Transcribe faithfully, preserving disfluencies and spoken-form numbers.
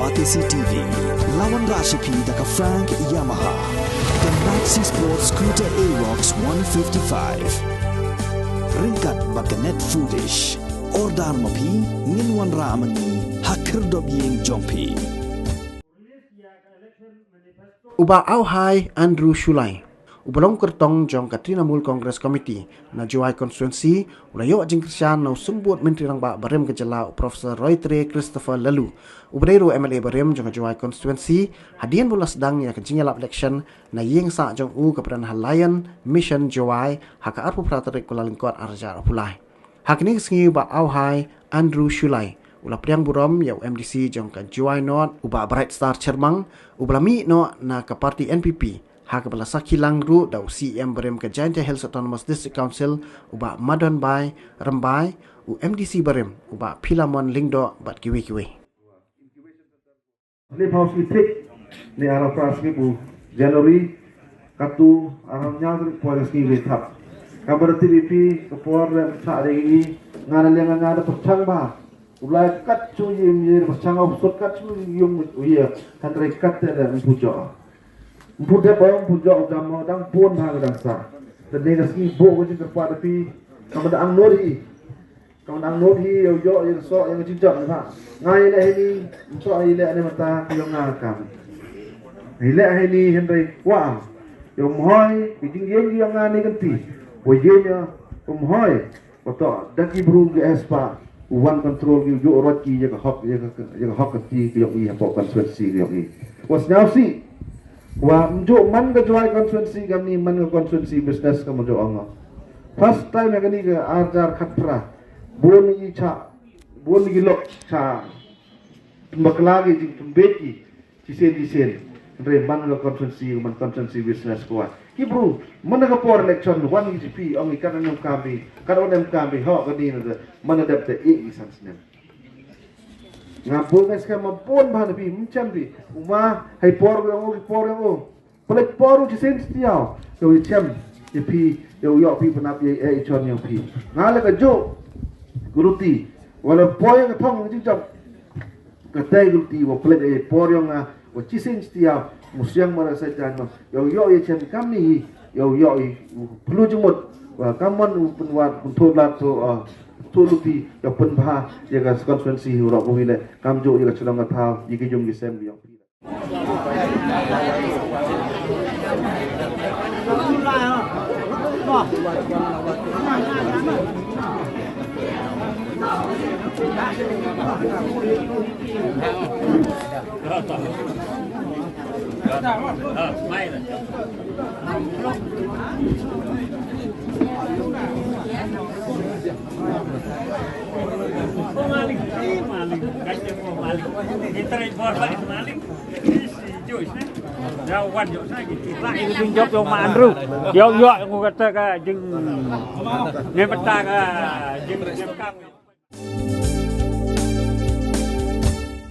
Batesi T V, la wanrah sha phi da ka Frank Yamaha, ka Maxi Sport Scooter Aerox one fifty-five. Ryngkat bad ka Net Foodish. Order ma phi, ngin wanrah ma ngi ha khyrdop ïing jong phi. U Bah Auhai Andrew Shullai, uba long kyrtong jong ka Trinamool Congress Committee na Jowai Constituency, u la ïoh jingkyrshan na u Symbud Myntri Rangbah barim ka jylla, u Professor Roytre Christopher Laloo, uba dei ruh M L A barim jong ka Jowai Constituency, hadien ba u la sdang ïa ka jingïalap election na ïing sah jong u kaba don ha Lion Mission Jowai ha ka arphew phra tarik Kyllalyngkot arhajar arphew lai. Ha kane ka sngi u Bah Auhai Andrew Shullai u la pdiang burom ïa u M D C jong ka Jowai North, u Bah Bright Star Chyrmang, uba la mih noh na ka party N P P, ha kaba la sakhi lang ruh da u C E M barim ka Jaintia Hills Autonomous District Council, u Bah Madonbai Rymbai, u M D C barim, u Bah Philamon Lyngdoh bad kiwei kiwei. Lip house ki thik ni arapra sngi bu January, katu arap nyadri por sngi bi thap. Kabar T V P, kapor le cha de ngi, ngana le ngana da pachang ba. Ulai kat chu yim yir pachang au sot kat chu yum uye, kan re kat te le mpujo. Mpude ba mpujo dam dang pun ba dang sa. Dan ne sngi bo ko jing kapar pi, kamada ang nori. Ka nang nod hi ïa u ïoh ïa ka soh ïa ka jingjop ne ba. Nga ïa leh hi ni, ymtoh ïa leh ne mata ka ïong nga kam. Ïa leh hi ni hynrei kwah ïa u mhoi, ka jingïeng ïa nga ne kan ti. Wa ïeng ïa u mhoi. Wa to da ki bru ki espa. U wan control ki ïoh rot ki ïa ka hok ïa ka ïa ka hok ka ti ka ïong i hapoh constituency ka ïong i. Wa sñiaw si. Wa mjuk man ka Jowai constituency kani man ka constituency business ka mjuk ong. First time kani ka arjar khatphra. Bun i cha, bun i lok cha. Bakla ki jing tumbet ki. Chisien chisien. Re man ka constituency, man constituency business ko wa. Ki bru, man ka por election, wan ki jipi, ong i kan nem kambi, kan nem kambi, ho kani na man dep te i san snem. Nga bun ngai skhem ma bun bha na phi, mchem phi. Uma, hai por ïa u, hai por ïa u. Palik por u chisien stiaw. Ïa u chem, ïa phi, ïa u ïa phi panap ïa e i chon ïa phi. Nga le ka jo, guruti. Wala poi ka thong jingjop. Ka tai guruti, wa palik e por ïa nga, wa chisien stiaw. Musiang mara sa jan no. Ïa u ïa chem kam ni, ïa u ïa plu jumut. Wa kamon u penwat, pentu lat tu, ah, tu luti, ïa penbha, ïa ka constituency, u rok u wile. Kam jo ïa ka chelong ka thaw, ïa ki jong ki sem ïa phi. Jin jop yong ma Andrew. Yong yo yong kata ka jing ne peta ka jing jing kang.